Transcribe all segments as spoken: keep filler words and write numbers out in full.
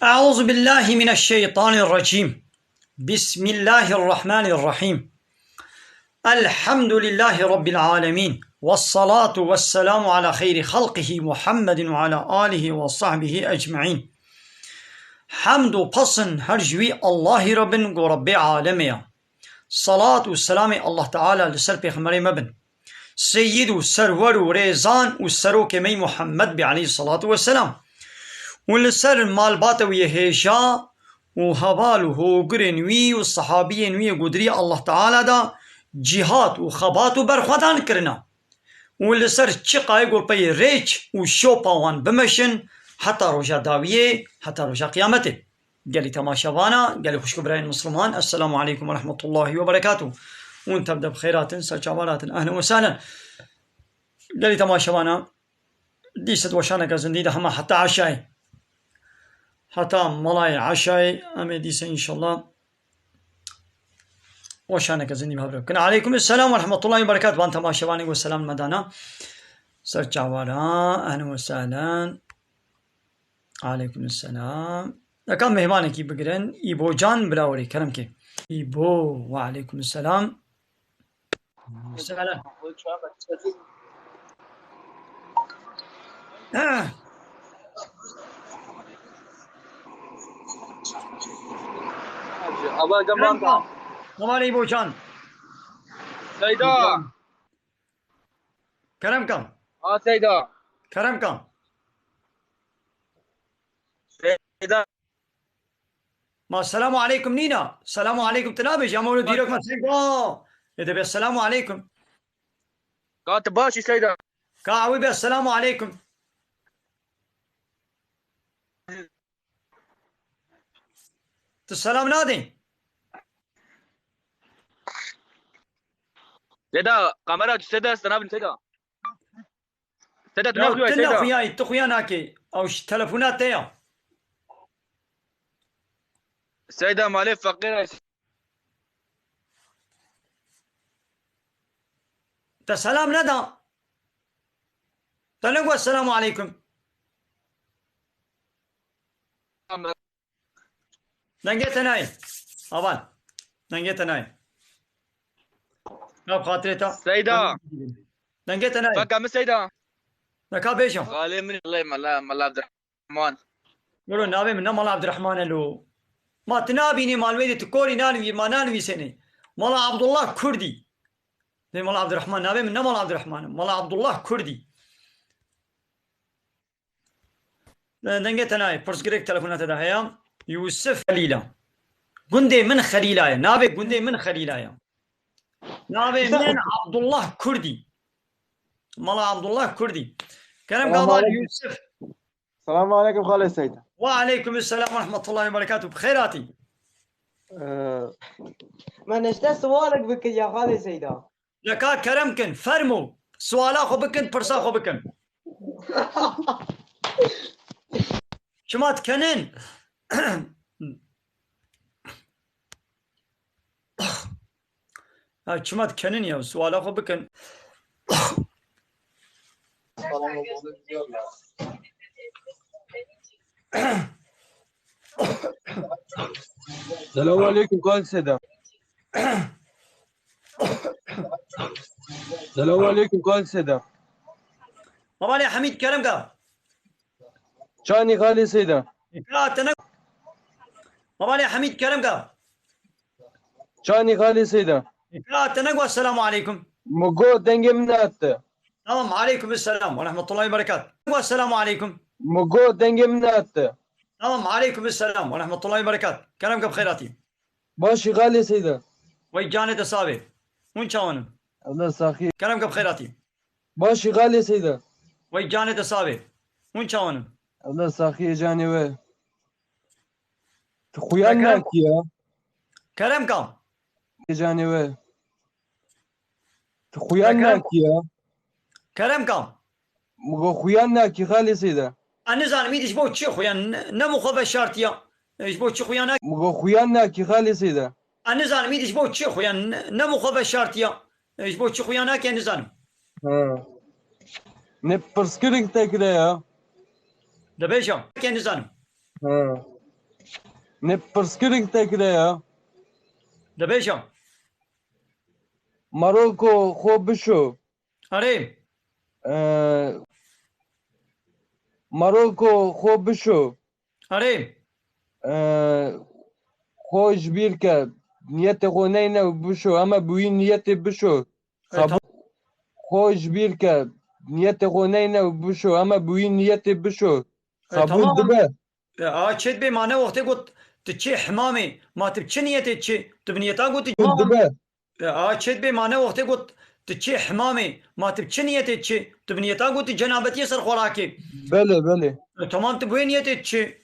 أعوذ بالله من الشيطان الرجيم. بسم الله الرحمن الرحيم. الحمد لله رب العالمين. والصلاة والسلام على خير خلقه محمد وعلى آله وصحبه أجمعين. Hemd û pesn her ji wî Allahî re bin ku Rebbê alemê ye. Salat û selamê Allah Teala li ser pêxemberê me bin. Seyyid û serwer û rêzan û serokê me yî Muhammed bî aleyhissalatu vesselam. Û li ser malbata wî yê hêja û heval û hogirên wî û sehabiyên wî yê gudirî Allah Teala da cîhat û xebat û berxwedan kirina. Û li ser çiqayê ku pey rêç û şopa wan bimeşin heta roja dawiyê, heta roja qiyametê. Gelî temaşevana, gelî xwişk û birayên Misliman, Esselamu aleykum ve rahmetullahi ve berekatuh. Hûn tev de bi xêr hatin, ser çavan hatin. Ehlen ve sehlen. Gelî temaşevana, dîsa di weşaneke zindî de hema heta eşayê. Heta malayê eşayê, em ê dîsa înşallah weşaneke zindî bi hev re bikin. Aleykum selam ve rahmetullahi ve berekatuh. Van temaşevanê ku selam me dana. Ser çavara, ehlen ve sehlen. Aleykum selam. Eka mêvanekî bigirin. Îbo can bila werî, kerem ke. Îbo, ve aleykum selam. Selam. Aba Kemal. Kemal Îbo can. Seyda. Kerem kam. Ha Seyda. Kerem kam. Seyda. Ma selamu aleykum nîna. Selamu aleykum tu nabêjî. Ama onu dîrok me sen. Ê de be selamu aleykum. Ka tu baş î Seyda. Ka ew be selamu aleykum. Tu selam nadî. Seyda, kamera tu Seyda, sana bin Seyda. Seyda, tu Ya, naxuya tu Seyda. Naxuyayî, tu xuya nakê. Ew ji telefona te ya. Seyda, malê feqîr e. Te selam neda. Te negot selamu aleykum. Dengê te nayê. Avan. Dengê te nayê. Ya bi xatirê te. Seyda. Dengê te nayê. Feka min Seyda. Neka bêjim. Xalê min lê Mela, Mela Abdurrahman. Gelo navê min ne Mala Abdurrahman e lo. Ma tu nabînî mal wê de tu korî nanivî, ma nanivîsênê. Mala Abdullah Kurdî. Lê Mala Abdurrahman, navê min ne Mala Abdurrahman e. Mala Abdullah Kurdî. Dengê te nayê, pirsgirêk telefona te de heye. Yusuf Xelîla. Gundê min Xelîla ye. Navê gundê min Xelîla ye. Navê min Abdullah Kurdî. Mala Abdullah Kurdî. Kerem Selamun Gabar aleyküm. Yusuf. Selamun aleyküm Xalê Seyda. Ve aleyküm selam ve rahmetullahi ve berekatuhu. Bi xêr hatî. Ee, Me neşte sualek bikin ya Xalê Seyda. Leka kerem kin, fermo. Suala xwe bikin, pirsa xwe bikin. Çima dikenin? Ya çima dikenin ya? Suala xwe bikin. Selamun aleyküm Xalê Seyda. Selamun aleyküm Xalê Seyda. Mamalê Hemîd Kerem ka. Çanî Xalê Seyda. Ya te ne? Mamalê Hemîd Kerem ka. Çanî Xalê Seyda. Ya te ne go selamu aleyküm. Min go dengê min nehate. Tamam, aleyküm selam ve rahmetullahi ve berekat. Ve selamu aleyküm. Min go dengê min nehate. Tamam, aleyküm selam ve rahmetullahi ve berekat. Kerem ke bi xêr hatî. Başî Xalê Seyda. Wey canê te sabê. Hûn çawan in? Allah saxî. Kerem ke bi xêr hatî. Başî Xalê Seyda. Wey canê te sabê. Hûn çawan in? Allah saxiyê canê we. Tu xuyan Kerem nakî ya. Kerem kam. Canê we. Tu xuyan Kerem nakî ya. Kerem kam. Min go xuyan nakî Xalê Seyda. Ez nizanim îdî ji bo çi xuyan ne, ne min xwe veşartiya. Ji bo çi xuyan nakî? Min go xuyan nakî Xalê Seyda. Ez nizanim îdî ji bo çi xuyan ne, ne min xwe veşartiya. Ji bo çi xuyan nakî ez nizanim. Ha. Ne pirsgirêk te kire ya. Dibêjim. Ke nizanim. Ha. Ne pirsgirêk te kire ya. De bêje. Maroko xwe bişo. Erê. Ee, Maroko xwe bişo. Erê. Ee, xwe ji bîr ke. Niyetê xwe neyne û bişo. Heme bi wî niyetê bişo. E, Qebûl. Xwe ji bîr ke. Niyetê xwe neyne û bişo. Heme bi wî niyetê bişo. E, Qebûl tamam. Dibe. E, a, çêt bê, ma ne wextê got tu çê himamê, ma tu bi çi niyetê çê? Tu bi niyeta got tu Qebûl himam. Dibe. E, a, çêt bê, ma ne wextê got tu çê himamê, ma tu bi çi niyetê çê? Tu bi niyeta got tu cenabetiyê ser xwe rakê. Belê, belê. E, tamam, tu bi wê niyetê çê.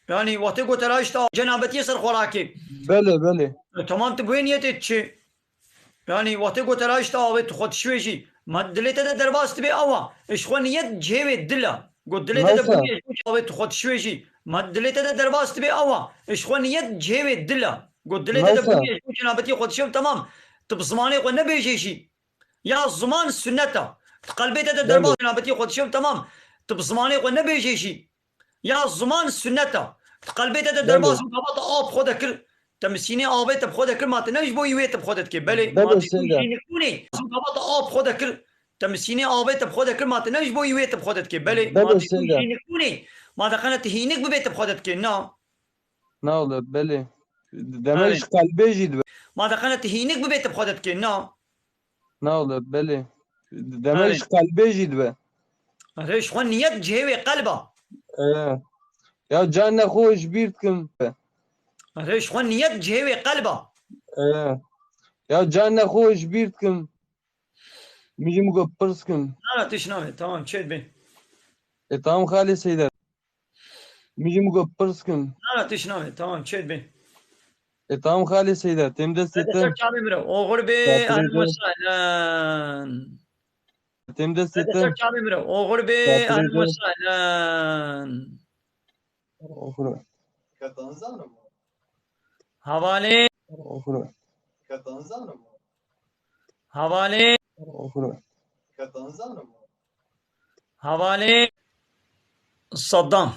Yani wextê got te raşta cenabetiyê ser xwe rakê. Belê, belê. E, tamam, tu bi wê niyetê çê. Yani wextê got te raşta avê tu xwe dişwêjî. Ma dilê te de derbas dibe awa. Ji xwe niyet cihê wê dil e. Got dilê te de Neyse. Bûye ji avê tu xwe dişwêjî. Ma dilê te de derbas dibe awa. Ji xwe niyet cihê wê dil e. Got dilê te de Neyse. Bûye ji cenabetî xwe dişev, tamam. Tu bi zimanê xwe nebêjê jî. Ya ziman sunnet e. Di qelbê te de Belê. Derbas cenabetî xwe dişev, tamam. Tu bi zimanê xwe nebêjê jî. Ya ziman sunnet e. Di qelbê te de Belê. Derbas gava te av xwe de kir. Te misînê avê te bi xwe de kir, ma te ne ji bo wê te bi xwe de dikê. Belê, Belê, ma te Seyda. Hînik bûnê. Gava te av xwe de kir. Te misînê avê te bi xwe de kir, ma te ne ji bo wê te bi xwe de dikê. Belê, Belê, ma te Seyda. Hînik bûnê. Ma te qene te hînik bibê te bi xwe de dikê. Na. Na wele, belê. Demek Erê. Ji qelbê jî dibe. Ma te qene te hînik bibê te bi xwe de dikê. Na. Na wele, belê. Demek Erê. Ji qelbê jî dibe. Erê, ji xwe niyet cihê wê qelb e. Ee. Ya can ne xwe ji bîr dikim. Erê, ji xwe niyet cihê wê qelb e. Ee. Ya can ne xwe ji bîr dikim. Min jî min got pirs kim. Na, na, tişt nabe. Tamam, çêt bê. E, tamam xalê Seyda. Min jî min got pirs kim. Na, na, tişt nabe. Tamam, çêt bê. E, tamam xalê Seyda. Têm destê te. Ser çavê min re. Oxir bê, Xatirê te. Ehlen we sehlen. Têm destê te. Ser çavê min re. Oxir bê, Xatirê te. Ehlen we sehlen. Oxir. Hevalê. Oxir. Hevalê. Oxir. Hevalê Saddam.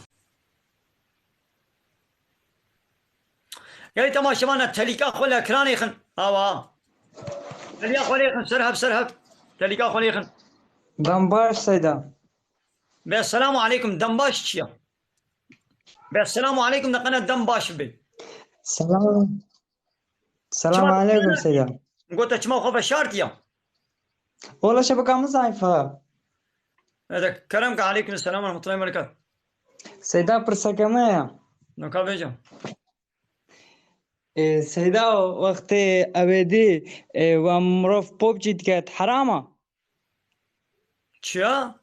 Gelî temaşevana telîka xwe li ekranê xin. Awa. Telîka xwe lê xin, ser hev, ser hev. Telîka xwe lê xin. Dem baş Seyda. Be selamu aleykum, dem baş çi ya? Be selamu aleykum de qene dem baş be. Selam. Selam aleykum Seyda. Gote çima xwe veşartiya? Ola şebeka min zayıf ha. Evet, kerem ke aleykum selam ve rahmetullahi ve berekatuhu. Seyda, pirseke me ya. Noka bêje. E, Seyda, wextê ewêdî, e, we mirov PUBG diket, heram a? Çiya?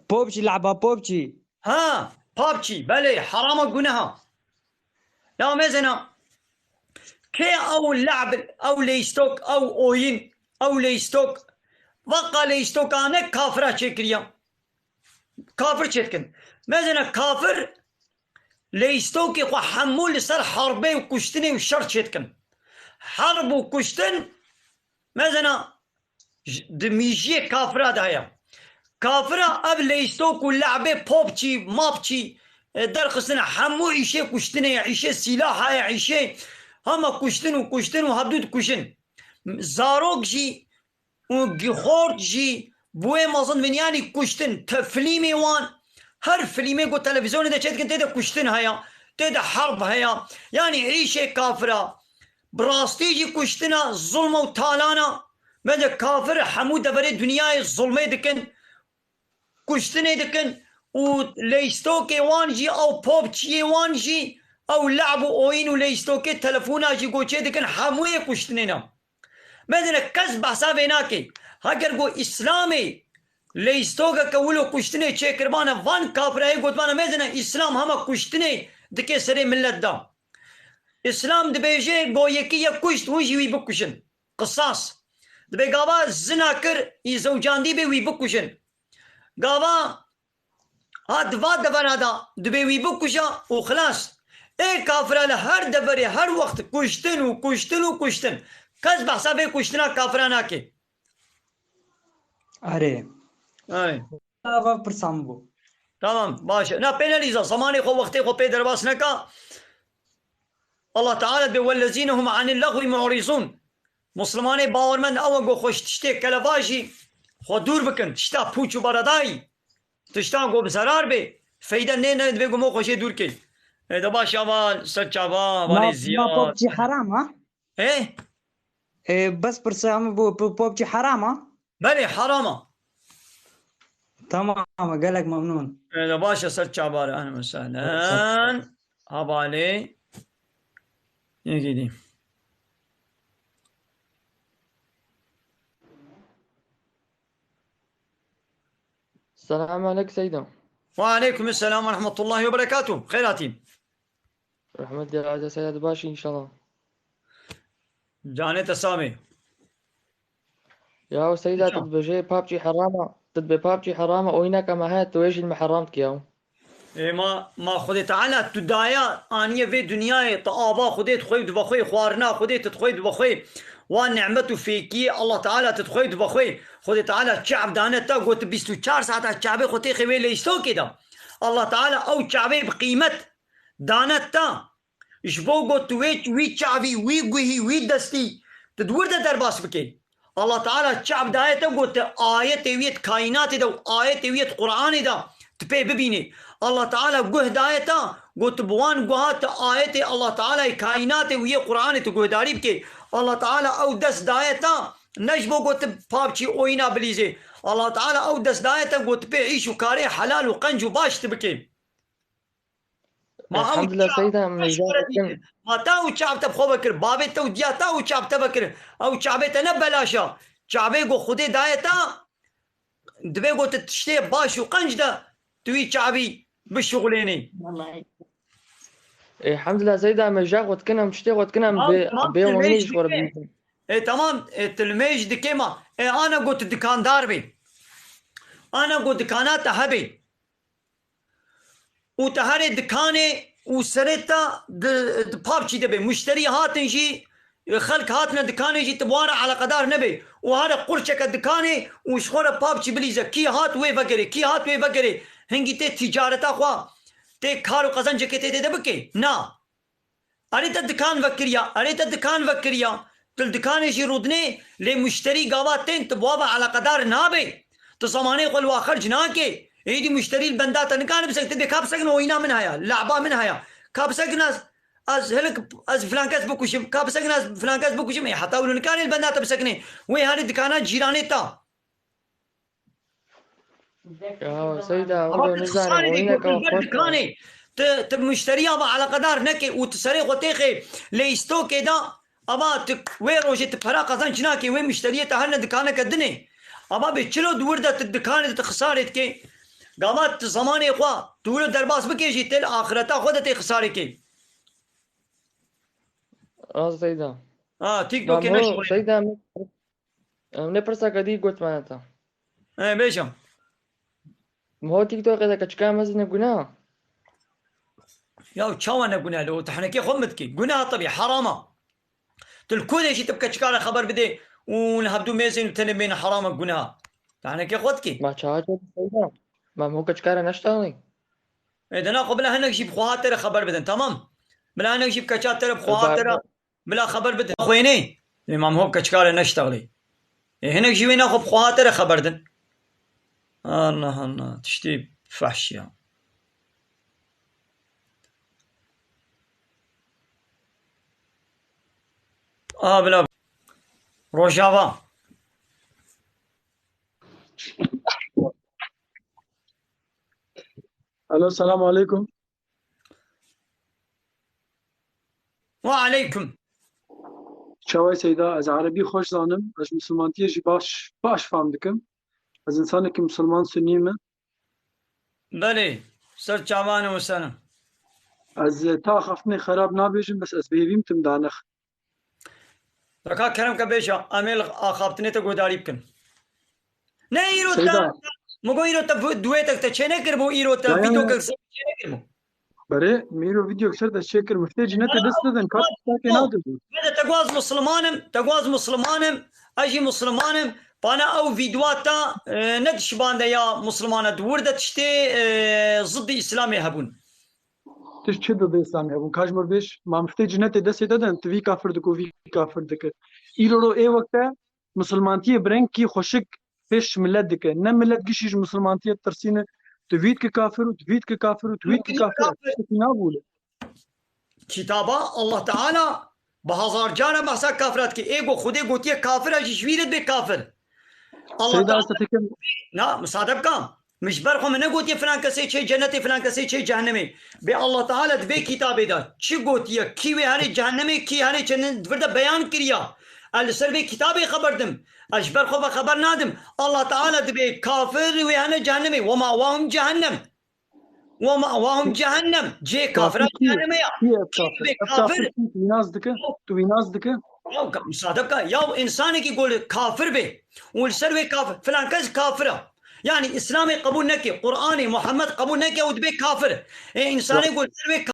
PUBG, lehba PUBG. Ha, PUBG, belê, herama guneha. Ya mezena, kê ew lehb, ew leystok, ew oyîn, ew leystok, veqa leystokane kafira çêkiriya. Kafir çêdikin. Mezena kafir leystokê xwe hemû li ser herbê û kuştinê û şer çêdikin. Herb û kuştin, mezena, j-, di mîjiyê kafira de heye. Kafira ev leystok û lehbê PUBG, MUBG, e, derxistine hemû îşê kuştinê ye, îşê sîlaha ye, îşê hema kuştin û kuştin û hevdû dikujin. Zarok jî û gi-, xort jî bi wê mezin bin, yanî kuştin. Te-, filîmê wan, her filîmê ku televîzyonê de çêdikin, tê de kuştin heye, tê de herb heye. Yanî îşê kafira bi rastî jî kuştina, zulm û talana. Bence kafir hemû deverê dinyayê zulmê dikin, kuştinê dikin û leystokê wan jî, ew PUBG'yê wan jî, ew lehb û oyîn û leystokê telefona jî goçê dikin, hemûyê kuştinê ne. Mezine kes behsa vê nake. Heger got Îslamê leystokeke wilo kuştinê çêkiribane, van kafirayê gotibane, mezine Îslam hema kuştinê dike serê millet da. Îslam dibêje, go yekî yek kuşt, hûn jî wî bikuşin. Qisas. Dibê gava zina kir, î zewcandî bê, wî bikuşin. Gava ha di va devera de dibê wî bikuje û xilas. Ê kafira li her deverê her wext kuştin û kuştin û kuştin. Kes behsa vê kuştina kafira nake. Erê. Erê. Ava pirsa min bû. Tamam, baş e. Na, pê nelîza, zemanê xwe, wextê xwe pê derbas neka. Allah Teala dibê, "Wellezîne hum anil lexwî mu'rizûn." Muslimanê bawermend ew e ku xwe ji tiştê kelevajî xwe dûr bikin, tişta pûç û beredayî, tişta ku bi zerar bê, feyde nê ne, divê ku mo xwe jê dûr kê. Ê, de baş, avan ser çava, avanê Ma, ma ziyad. PUBG heram a? Ê? Ê, bes pirsa min bû, pu-, PUBG heram a? Belê, heram a. Tamam, gelek memnûn. Ê, de baş e, ser çava re, ehlen we sehlen. Hevalê. Yekê dî. Selamun aleykum Seyda. Ve aleykum selam ve rahmetullahi ve berekatuh. Xêr hatî. Rehmet ya Seyda, tu baş î înşallah. Canê te samê. Ya Seyda, tu dibêjê PUBG heram a, tu dibê PUBG heram a, oyîneke me heye, tu wê jî li me heram dikî ya. Ê, ma, ma Xwedê Teala tu daya aniye vê dinyayê, tu ava Xwedê dixwê û dibe xwê, xwarina Xwedê tu dixwê dibe xwê, wan nîmet û fêkiyê Allah Teala tu dixwê dibe xwê. Xwedê Teala çav dane te, got tu bîst û çar saeta çavê xwe têxê wê leyîstokê de. Allah Teala ew çavê bi qîmet dane te. Ji bo ku tu wê, wî çavî, wî guhî, wî destî, tu di wir de derbas bikî. Allah Teala çav daye te ku tu ayetê wî yê di kaînatê de û ayetê wî yê di Qur'anê de tu pê bibînî. Allah Teala guh daye te ku tu bi wan guha tu ayetê Allah Teala yê kaînatê û yê Qur'anê tu guhdarî bikî. Allah Teala ew dest daye te ne ji bo ku tu PUBG oyîna bilîzê. Allah Teala ew dest daye te ku tu pê îş û karê helal û qenc û baş tu bikî. Ma ew Elhamdulillah çav Seyda, em te ji xwe re dîtin. Ma te ew çav te bi xwe vekir, bavê te û diya te ew çav te vekir. Ew çavê te ne belaş a. Çavê ku Xwedê daye te, divê ku tu tiştê baş û qenc de tu wî çavî bişuxulênî. Wellahî. Elhamdulillah Seyda, em ê ji xwe dikin, em tiştê xwe dikin, em Tamam, bê, tamam, bê tu oyînê limêj ji xwe re dikê. Bîtin. Ê, tamam, ê, tu limêj dikê ma. Ê, ana ku tu dikandar bî. Ana ku dikana te hebê. Û te herê dikanê û serê te di, di PUBG de bê. Muşterî hatin jî, xelk hatine dikanê jî, tu bi wan re eleqedar nebê. Û here qurçeke dikanê û ji xwe re PUBG bilîze. Kî hat wê vegerê, kî hat wê vegerê. Hingî tê tîcareta xwe, tê kar û qezencekê tê tê de bikê. Na. Erê te dikan vekiriya, erê te dikan vekiriya. Tu li dikanê jî rûdinê, lê muşterî gava tên tu bi wa ve eleqedar nabê. Tu zemanê xwe li wa xerc nakê. Êdî muşterî li benda te nikane bisekine, tu dê ka bisekine oyîna min heye, le'ba min heye. Ka bisekine ez, ez hilik, ez filan kes bikuşim, ka bisekine ez filan kes bikuşim. Ê heta wilo nikane li benda te bisekine. Wê herê dikana cîranê te. Ya Seyda, Ama wilo tu nizanim, xisarê dê oyîneke gotin ber xweş e. Dikanê. Tu, tu muşteriya ve eleqedar neke û tu serê xwe têxê leyîstokê de, ama tu wê rojê tu pera qezenc nake, wê muşteriyê te herne dikaneke dinê. Ama bê çilo di wir de tu dikanê de tu xisarê dike. Gava tu zemanê xwe, tu wilo derbas bike jî tê li axireta xwe de tê xisarê ke. Rast Seyda. Ha, TikTokê Mam ho, neşixulîne. Seyda, min Em ne pirseke dî got me heta. Ê, bêje. Ho TikTokê de keçika mezin e guna? Ya çawa ne guna lo? Tu henekê xwe mi dikî? Guna tabii, herama. Tu li ku de jî tu bi keçika re xeber bidê û li hevdû mêzên û tenê bêne herama guna. Tu henekê xwe dikî? Ma çawa çawa Seyda? Ma ho keçika re neştaxlî? Ê, dena xwe bila hinek jî bi xweha te re xeber bidin, tamam? Bila hinek jî bi keça te re bi xweha te re Bila xeber bidin. Xwênê. Ê, mam hop keçika re neştexlê. Ê, hinek jî wê naxwe bi xweha te re xeber din. Allah Allah. Tiştê fehş ya. Aha bila. Rojava. Alo, selamu aleykum. Ve aleykum. Çawa Seyda, ez erebî xweş zanim, ez ji misilmantiyê jî baş, baş fam dikim. Ez însanekî misilman sunî me. Belê, ser çavan û senim. Ez ta axaftinê xerab nabêjim, bes ez bi hêvî min tim danix. Deka kerem ke bêje, em ê li axaftinê te guhdarî bikin. Ne îro te, Seyda. Min got îro te bu-, duetek te çê nekiribû, îro te Ya, ya, ya. Vîdyoke ser çê nekiribû. Berê, min îro vîdyoke ser te çê kir, min tê cînetê dest nidin, kat tiştakê nadin. Bede te gwaz muslimanim, te gwaz muslimanim, ez jî muslimanim, bana ew vîdyoa te, e, ne di şibande ya muslimane, di wir de tiştê, e, ziddî Îslamê hebûn. Tu çi didê Îslamê hebûn? Ka ji mir bêj, ma miftê cinetê destê te de, tu vî kafir dike û vî kafir dike. Îro ro ê wekte misilmantiyê bi rengkî xweşik pêş milet dike. Ne milet gişî ji misilmantiyê tirsîne. Tu vî dike kafir û tu vî dike kafir û tu vî dike kafir. Tiştekî nabûle. Kitaba Allah Teala bi hezar cara behsa kafira dike. Ê go Xwedê gotiye kafir e, jî ji wî re dibê kafir. Allah Seyda Teala Atatürk'ün Na, misade bika. Min ji ber xwe min negotiye filan kesê çê cenetê, filan kesê çê cehennemê. Bê Allah Teala di vê kitabê de çi gotiye, kî wê herê cehennemê, kî herê çê ne, di vir de beyan kiriya. Ez li ser vê kitabê xeber dim. Ez ji ber xwe ve xeber nadim. Allah Teala dibê kafir wê hene cehennemê. Ve ma'wahum cehennem. Ve ma'wahum cehennem. Cê kafira Kafir kî? Cehennemê ya. Kî ev Kî kafir? dibê Ev kafir kafir? kî? Tu wî nas dike? Tu wî nas dike? Ya ka-, misade bika. Ya insanekî ku kafir be û li ser wê kafir, filan kes kafir e. Yani Îslamê qebûl neke, Qur'anê Muhammed qebûl neke û dibe kafir. Ê insanê ku li ser wê